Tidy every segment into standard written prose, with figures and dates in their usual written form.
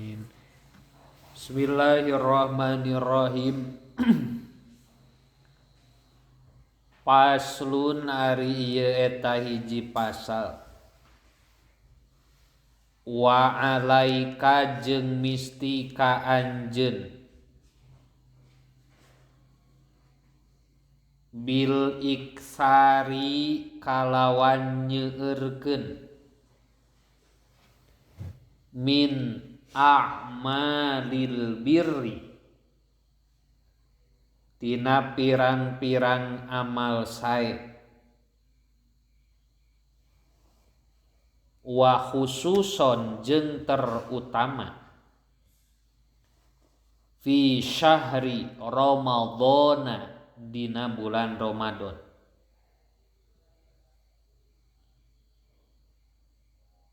Amin. Bismillahirrahmanirrahim. Paslun ari ieu eta hiji pasal. Wa alaika jeung misti ka anjeun bil iksari kalawan nyeueurkeun min a'malil birri tina pirang-pirang amal sae wa khususon jeung terutama fi syahri Ramadhana dina bulan Ramadan.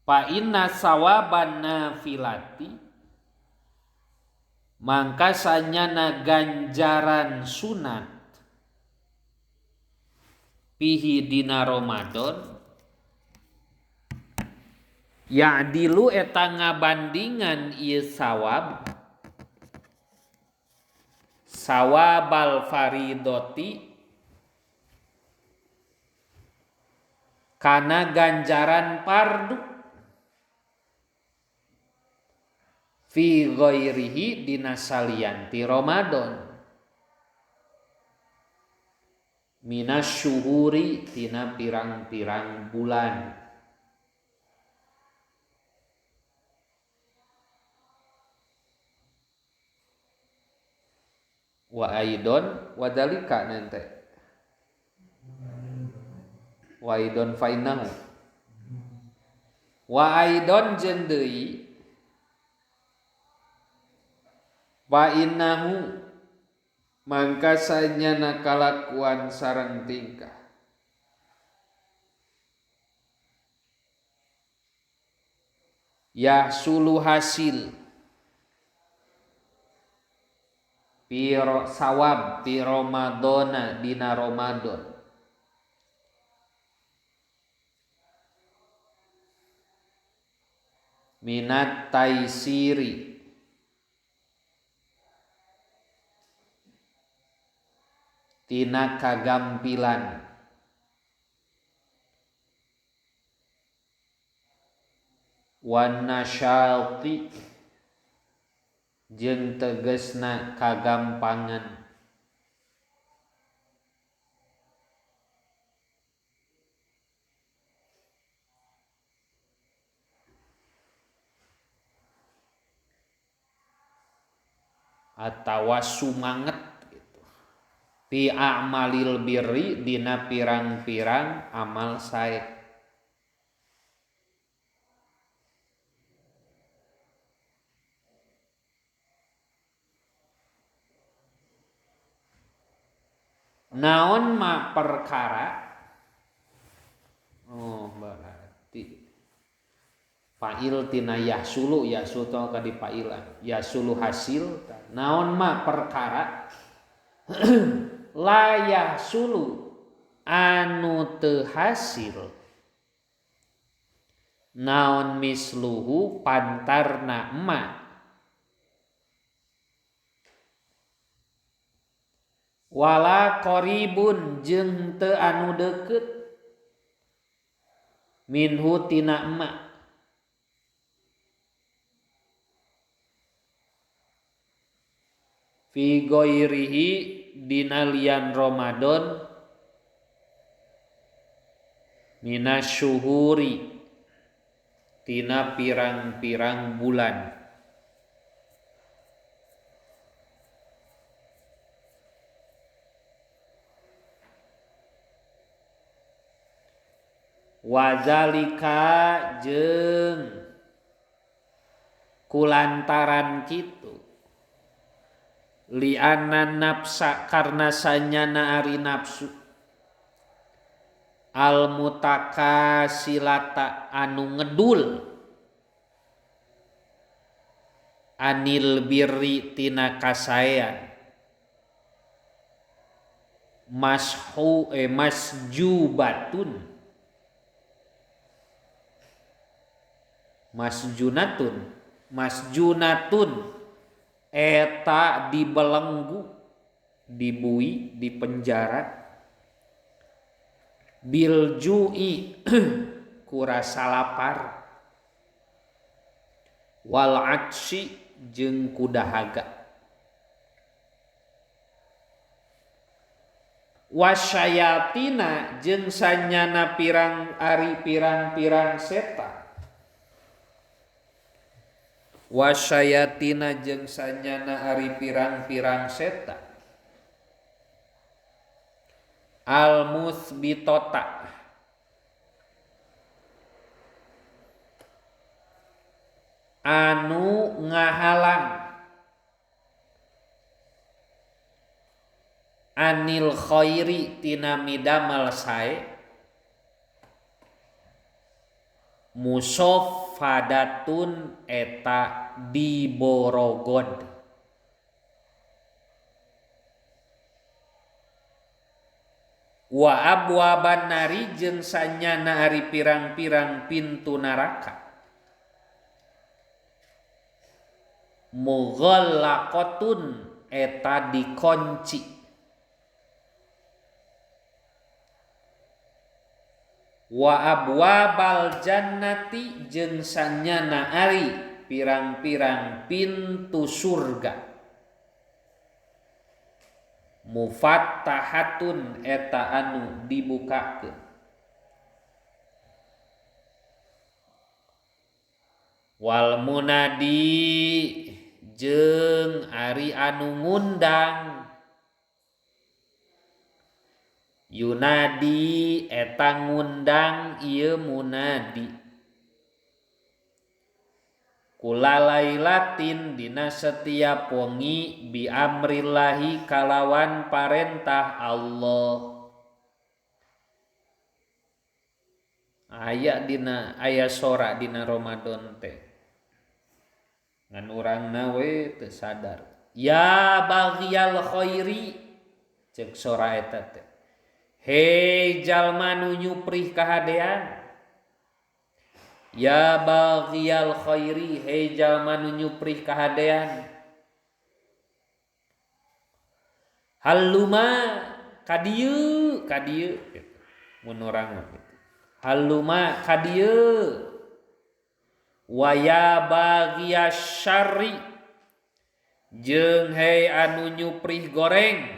Fa inna sawaban nafilati mangka sanyana ganjaran sunat pihi dina Ramadan ya'dilu eta ngabandingan ieu sawab sawabal faridoti kana ganjaran fardu fi ghairihi dina salianti Ramadan minasyuhuri tina pirang-pirang bulan. Wa aidon wadalika nante wa aidon fainahu wa aidon jeung deui fa innahu mangka sanyana kalakuan sareng tingkah yahsulu hasil piro sawab fi Ramadhana dina Ramadan minat taisiri tina kagampilan wan nasyati jeung tegesna kagampangan atawa sumanget gitu fi a'malil birri dina pirang-pirang amal sae. Naon ma perkara oh berarti fa'il tina yahsulu yahsulu tong ka dipailan yahsulu hasil naon ma perkara la yahsulu anu teu hasil naon misluhu pantarna ma wala qaribun jeung teu anu deukeut minhu tina emma fi ghairihi dina lian Ramadan minasyuhuri tina pirang-pirang bulan. Wazalika jeung kulantaran kitu li'anna nafsa karna sanyana ari nafsu al mutakasilata anu ngedul anil birri tina kasaean mashu masjubatun masjunatun Masjunatun eta dibelenggu dibui di penjara biljui ku rasa lapar wal atsy jeung ku dahaga wasyayatina jeung sanyana pirang ari pirang-pirang setan wasyayatina jeung sanyana ari pirang-pirang setan al musbitota anu ngahalang anil khairi tina midamal sae musoffadatun eta diborogod wa abwaban nari jeung sanyana ari pirang-pirang pintu neraka mughallaqatun eta dikunci wa abwabal jannati jeung sanyana ari pirang-pirang pintu surga mufattahatun eta anu dibukakeun wal munadi jeung ari anu ngundang yunadi eta ngundang ieu munadi kulalailatin dina setiap wengi bi amrillahi kalawan parentah Allah aya dina aya sora dina Ramadan teh ngan urangna we teu sadar ya baghiyal khairi ceuk sora eta teh hei jalma nu nyuprih kahadean ya baghiyal khairi hei jalma nu nyuprih kahadean haluma kadieu kadieu gitu mun urang mah gitu haluma kadieu wa ya baghiyas syarri jeung hei anu nyuprih goreng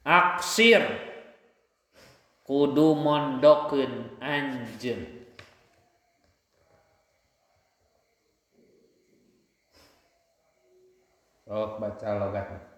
aksir kudu mondokeun anjeun sok baca logatna.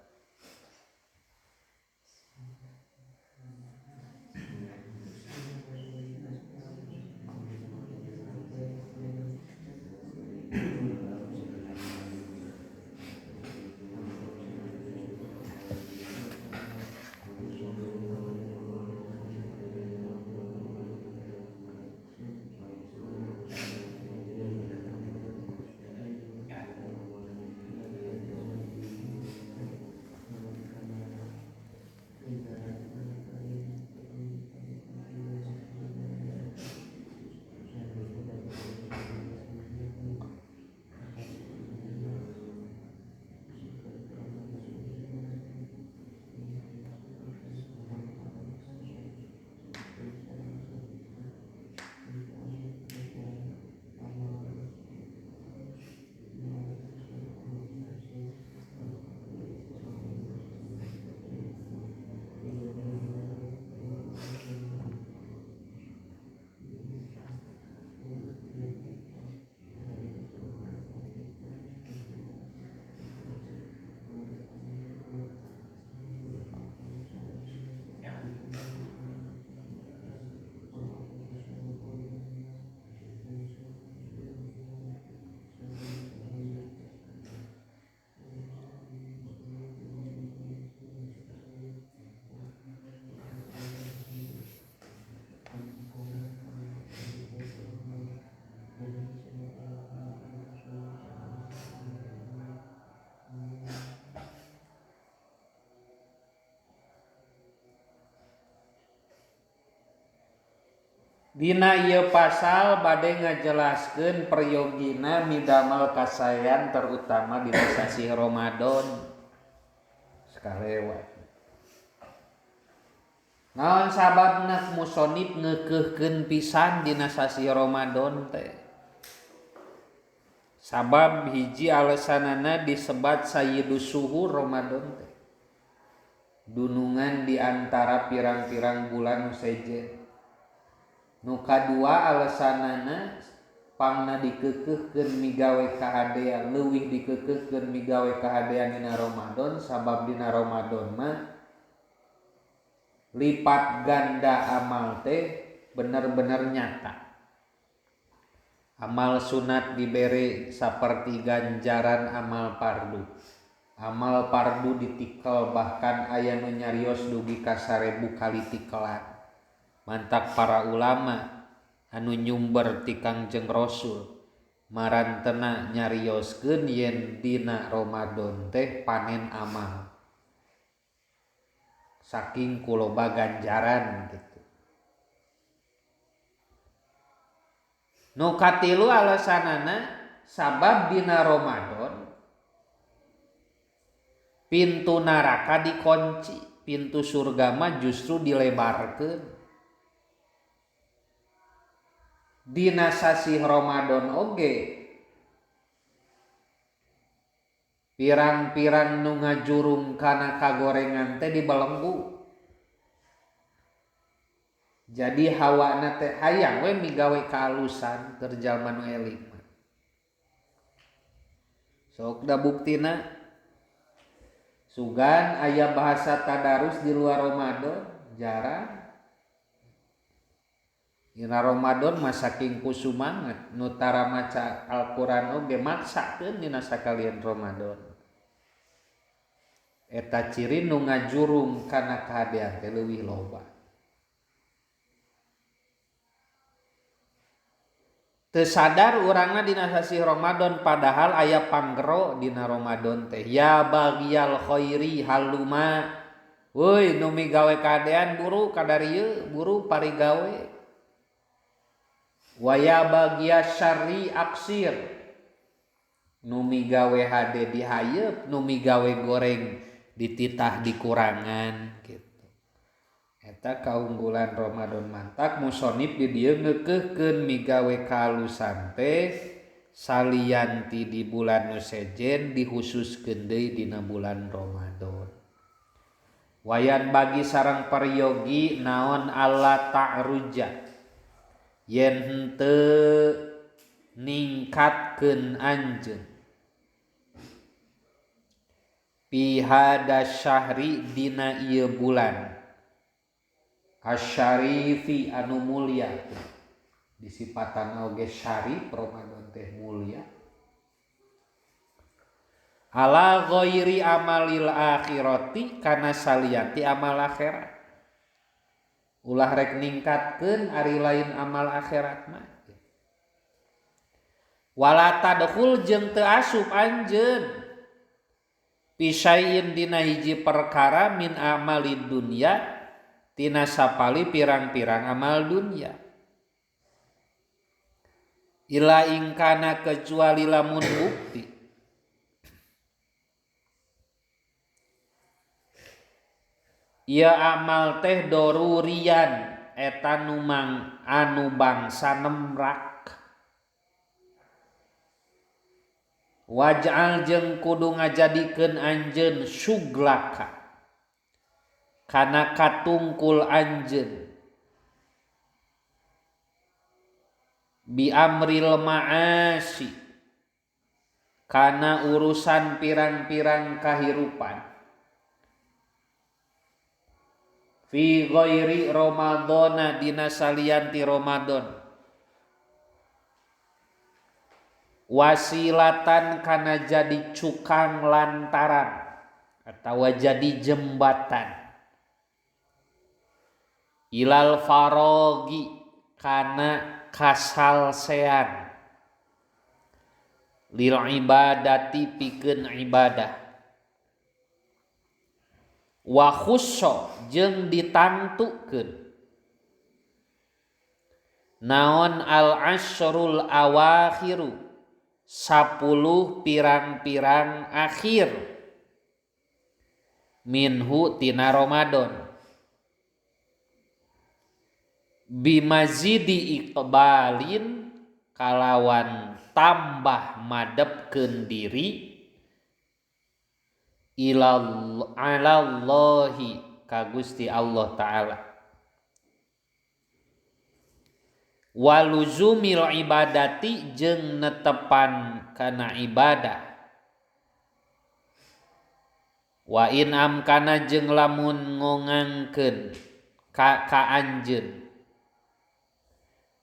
Dina ieu pasal bade ngajelaskeun peryogina midamel kasaean terutama dina sasih Ramadan. Sakalewat. Naon sababna musonib ngeukeurkeun pisan dina sasih Ramadan teh? Sabab hiji alesanana disebat sayyidus suhur Ramadan teh. Dunungan di antara pirang-pirang bulan nu sejen. Nu kadua alesanana pangna dikeukeuhkeun migawe kahadean, leuwih dikeukeuhkeun migawe kahadean dina Ramadan, sabab dina Ramadan mah lipat ganda amal teh bener-bener nyata. Amal sunat dibere saperti ganjaran amal fardu. Amal fardu ditikel bahkan aya nu nyarios dugi ka 1000 kali tikelan. Mantak para ulama anu nyumber ti Kangjeng Rasul marantena nyarioskeun yen dina Ramadan teh panen amal saking kuloba ganjaran gitu. Nu katilu alasanana sabab dina Ramadan pintu neraka dikunci, pintu surga mah justru dilebarkeun. Dina sasih Ramadan oge pirang-pirang nu ngajurung kana kagorengan teh dibelenggu. Jadi hawana teh hayang we migawe kaalusan keur jalma nu eling mah. Sok da buktina sugan aya bahasa tadarus di luar Ramadan jarang. Dina Ramadan mah saking ku sumanget nu tara maca Al-Qur'an oge maksakeun dina sakalian Ramadan. Eta ciri nu ngajurung kana kahadean teh leuwih loba. Teu sadar urangna dina sasih Ramadan padahal aya panggero dina Ramadan teh ya bagiyal khairi haluma. Weuy nu migawe kahadean buru kadarieu buru parigawe. Waya bagia syarri aksir nu migawe hade dihayeup nu migawe goreng dititah dikurangan gitu. Eta kaunggulan Ramadan mantak musonib di dieu ngeukeurkeun migawe kaalusan teh salian ti di bulan nu sejen dihususkeun deui dina bulan Ramadan. Wayan bagi sareng peryogi naon alla ta'ruja yen henteu ningkatkeun anjeun pihada syahri dina ieu bulan asyarifi anu mulia disipatan oge syarif Ramadan teh mulia ala ghairi amalil akhirati kana salianti amal akhirat. Ulah rek ningkatkeun ari lain amal akhirat mah. Wala tadkhul jeung teu asup anjeun pisain dina hiji perkara min amalid dunya tina sapali pirang-pirang amal dunya. Ila ingkana kecuali lamun bukti ieu amal teh dorurian eta nu mang anu bangsa nemrak. Waj'al jeung kudu ngajadikeun anjeun suglaka kana katungkul anjeun bi amril ma'asi kana urusan pirang-pirang kahirupan fi ghairi Ramadana dina salianti Ramadan wasilatan kana jadi cukang lantaran atawa jadi jembatan ilal farogi kana kasalsean lil ibadati pikeun ibadah wa khusso jeung ditangtukeun Naon al asyrul awakhiru 10 pirang-pirang akhir minhu tina Ramadan bimazidi iqbalin kalawan tambah madepkeun diri ilallahi ka Gusti Allah Ta'ala waluzumil ibadati jeung netepan kana ibadah wa in amkana jeung lamun ngongangkeun ka anjeun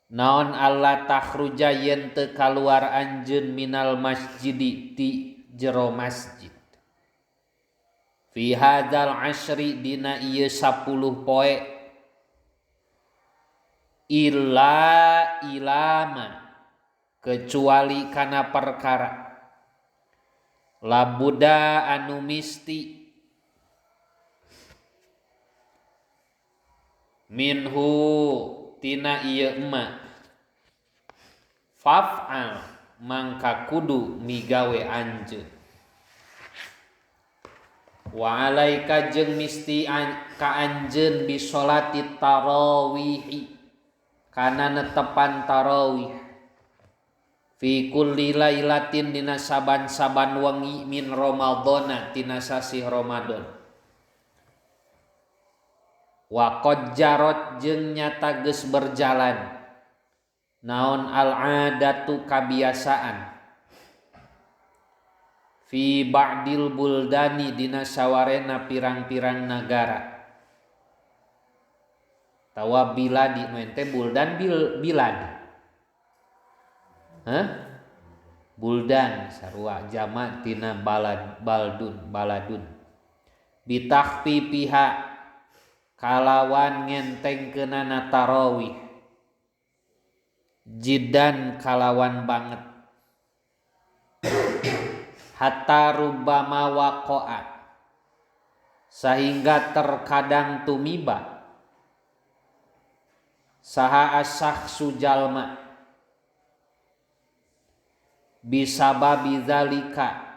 naon alla takhruja yen teu kaluar anjeun minal masjidi ti jero masjid fi hadzal asri dina ieu 10 poe illa ilama kecuali kana perkara labuda anu misti minhu tina ieu emma faf'al mangka kudu migawe anjeun wa alaika jeung misti ka anjeun bi sholati tarawih kana netepan tarawih fi kulli lailatin dina saban-saban wengi min Ramadhana tina sasih Ramadan wa qad jarat jeung nyata geus berjalan naon al adatu kabiasaan fi ba'dil buldani dina sawarena pirang-pirang nagara tawa biladi nu ente buldan bilad. Hah? Buldan sarua jama tina balad baldun baladun bitahfi pihak kalawan ngentengkeunana tarawih jidan kalawan banget hatta rubbama waqa'a sehingga terkadang tumiba saha asyakhsu jalma bisababi zalika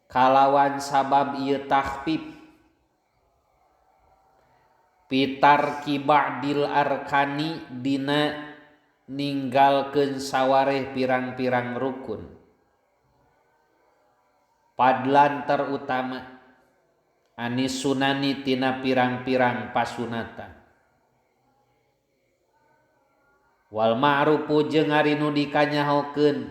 kalawan sabab ieu takhfif pitarki ba'dil arkani dina ninggalkeun sawareh pirang-pirang rukun padlan terutama anis sunani tina pirang-pirang pasunatan wal ma'rufu jeung ari nu dikanyahokeun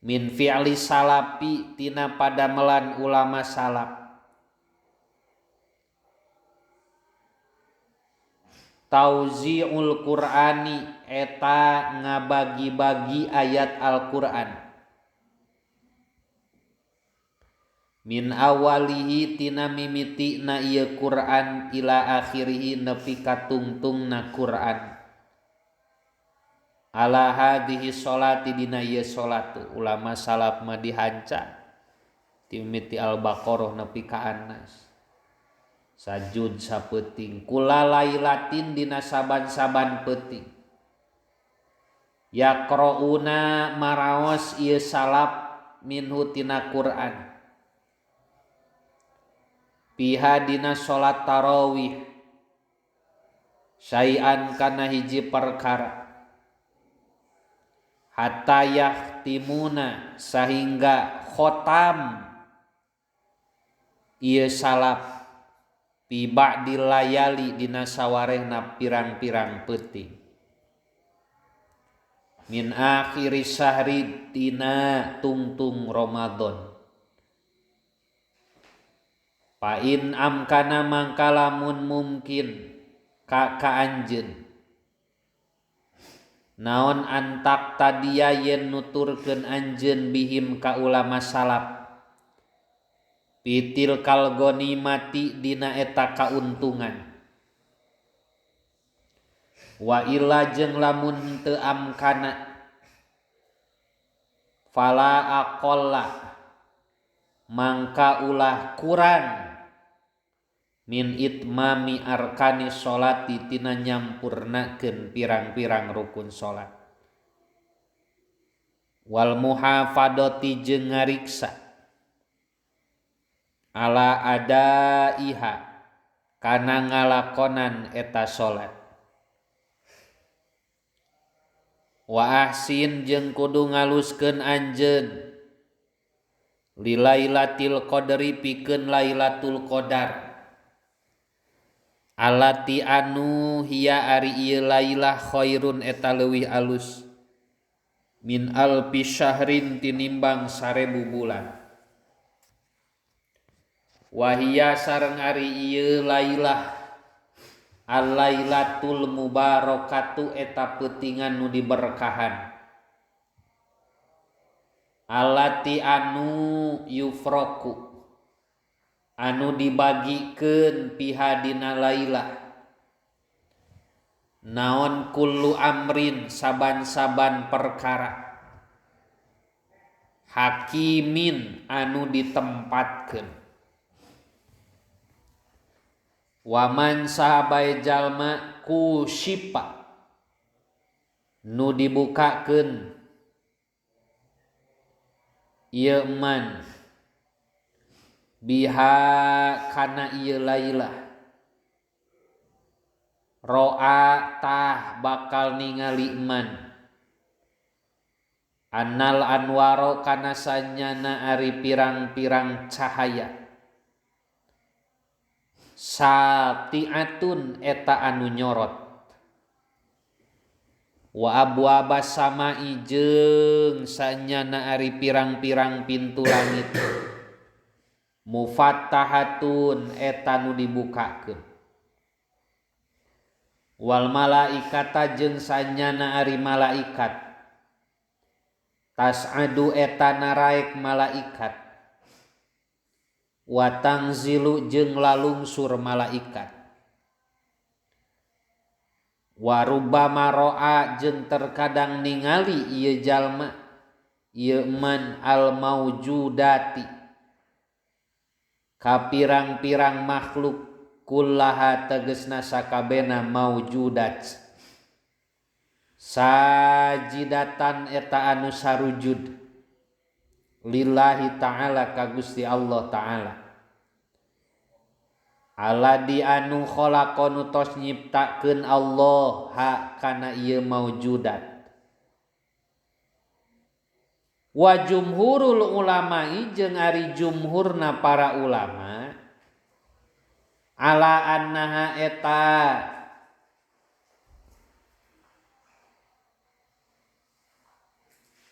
min fi'li salafi tina padamelan ulama salaf tauzi'ul Qur'ani eta ngabagi-bagi ayat Al-Qur'an min awalihi tina mimitina ieu Qur'an ila akhirihi nepi ka tungtungna Qur'an ala hadhihi sholati dina ieu salatu ulama salaf mah dihanca ti mimiti Al-Baqarah nepi ka An-Nas sajud sapeuting kula lailatin dina saban-saban peuting yaqrauna maraos ieu salaf minhu tina Qur'an piha dina salat tarawih syai'an kana hiji perkara hatta yahtimuna sehingga khotam ieu salaf fi ba'dil layali dina sawarehna pirang-pirang peuting min akhiri syahri tina tungtung Ramadan fa in amkana mangka lamun mungkin ka anjeun naon antak tadia yen nuturkeun anjeun bihim ka ulama salaf pitil kal ghanimati dina eta kauntungan wa illa jeung lamun teu amkana fala aqalla mangka ulah kurang Min itmami arkani sholati tina nyampurnakeun pirang-pirang rukun salat. Wal muhafadati jeung ngariksa ala adaiha kana ngalakonan eta salat. Wa ahsin jeung kudu ngaluskeun anjeun lilailatil qadri pikeun Lailatul Qadar. Alati anu hiya ari ieu lailah khairun eta leuwih alus min alfi syahrin tinimbang 1000 bulan. Wahia sareng ari ieu lailah al-lailatul mubarakatu eta peutingan nu diberkahan. Alati anu yufraku anu dibagikeun piha dina lailah naon kullu amrin saban-saban perkara hakimin anu ditempatkeun. Waman sahabai jalma kusipa nu dibukakeun ieu man biha kana ieu lailah roa tah bakal ningali man anal anwaro kana sanyana ari pirang-pirang cahaya satiatun eta anu nyorot wa abwaba samai jeung sanyana ari pirang-pirang pintu langit mufattahatun eta nu dibukakeun. Wal malaikata jeung sanyana ari malaikat tas'adu eta naraek malaikat wa tangzilu jeung lalungsur malaikat. Wa rubbama ro'a jeung terkadang ningali ieu jalma ieu man al maujudati ka pirang-pirang makhluk kullaha tegesna sakabehna maujudat sajidatan eta anu sarujud lillahi ta'ala ka Gusti Allah ta'ala. Aladi anu khalaqa nu tos nyiptakeun Allah ha kana ieu maujudat. Wa jumhurul ulama'i jeung ari jumhurna para ulama ala annaha eta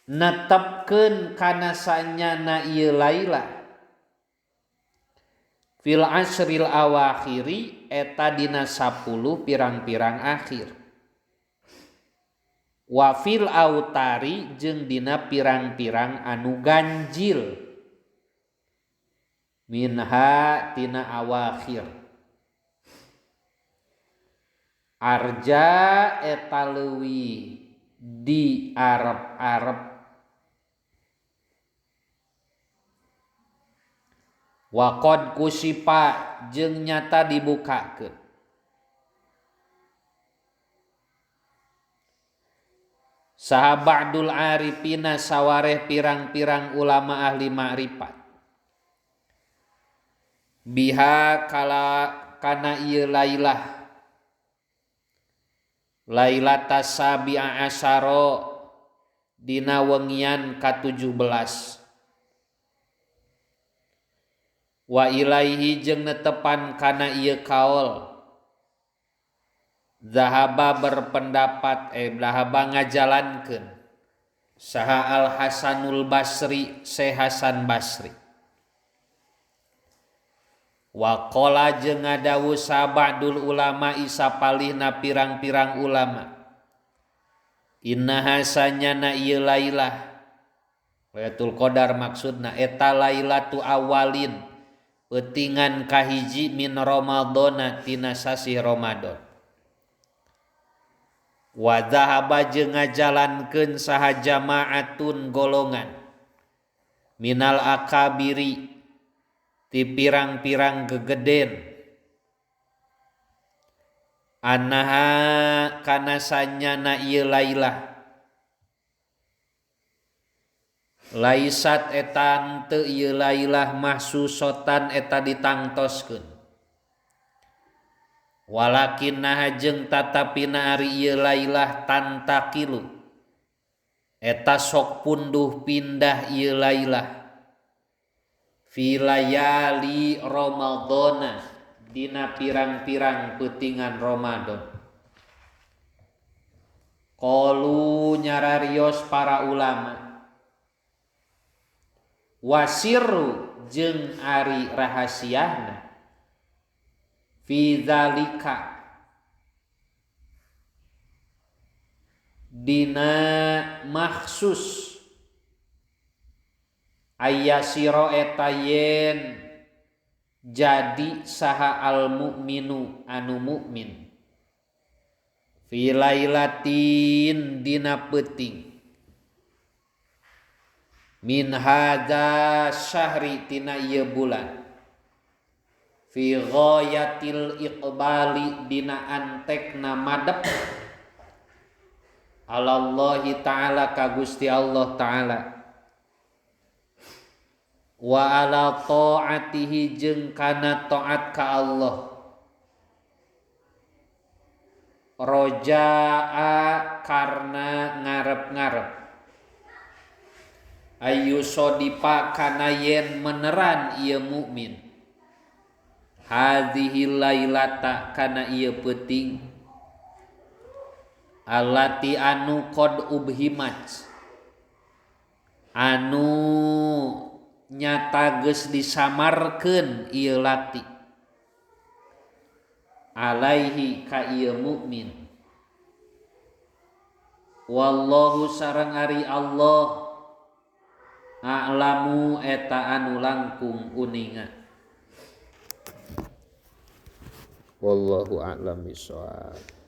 netepkeun kana sanyana ieu lailah fil asril awakhiri eta dina 10 pirang-pirang akhir. Wa fil autari jeung dina pirang-pirang anu ganjil minha tina awakhir. Arja eta leuwih di arep-arep. Wa qad kusipa jeung nyata dibukakeun. Saha ba'dul arifina sawareh pirang-pirang ulama ahli ma'rifat biha kala kana ieu lailah lailata sabi'a asyara dina wengian ka-17. Wa ilaihi jeung netepan kana ieu kaol zahaba berpendapat zahaba ngajalankeun saha Al Hasanul Basri Syekh Hasan Basri. Wa qala jeung ngadawuh sabadul ulama isapalihna pirang-pirang ulama inna hasanyana ieu lailah Lailatul Qadar maksudna eta lailatu awalin peutingan kahiji min Ramadhana tina sasih Ramadan. Wa dhahaba jeung ngajalankeun saha jamaatun golongan minal akabiri ti pirang-pirang gegeden Anaha kana sanyana ieu lailah laisat eta teu ieu lailah mahsusotan eta ditangtoskeun walakin naha jeung tatapina ari ieu lailah tantakilu eta sok punduh pindah ieu lailah fi layali Ramadhana dina pirang-pirang peutingan Ramadan. Qalu nyararios para ulama wasirru jeung ari rahasiana fi zalika dina makhsus ayasira eta yen jadi saha al mukminu anu mukmin fi lailatin dina peuting min hadza syahri tina ieu bulan fi ghayatil iqbali dina antekna madep alallahi ta'ala ka Gusti Allah ta'ala wa ala ta'atihi jeung kana taat ka Allah rojaa karna ngarep-ngarep ayu sodipa kana yen meneran ieu mukmin hadhihi lailata kana ieu peuting allati anu qad ubhimat anu nyata geus disamarkeun ieu lati alaihi ka ieu mukmin wallahu sareng ari Allah a'lamu eta anu langkung uninga. Wallahu a'lam bishawab.